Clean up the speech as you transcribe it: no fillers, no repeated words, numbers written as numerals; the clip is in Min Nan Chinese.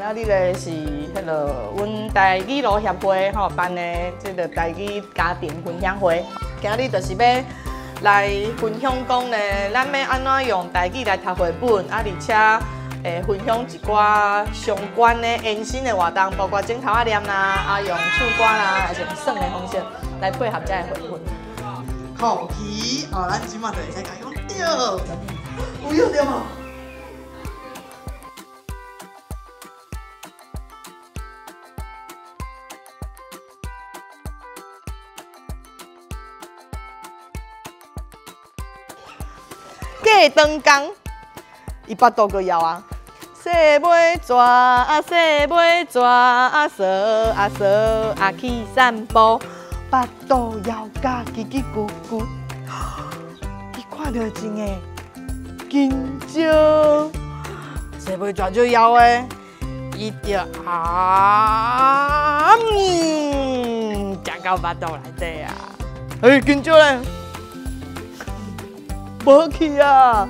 仔日咧是彼个阮台语路协会吼办的這个台語家庭分享會。今仔日就是欲來分享講咧，咱欲按怎用台語來讀繪本，啊，而且分享一寡相關的延伸的活動，包括剪頭仔念啦，啊，用唱歌啦，還是用耍的方式來配合這个繪本。好奇哦，咱這馬就會使共伊講對，有用著無？過長工，伊腹肚閣枵啊！洗尾蛇啊，洗尾蛇啊，蛇啊蛇啊去散步，腹肚枵甲嘰嘰咕咕。伊看著一个金蕉，洗尾蛇就枵的，伊就啊，食到腹肚內底啊！欸，金蕉咧？無去啊！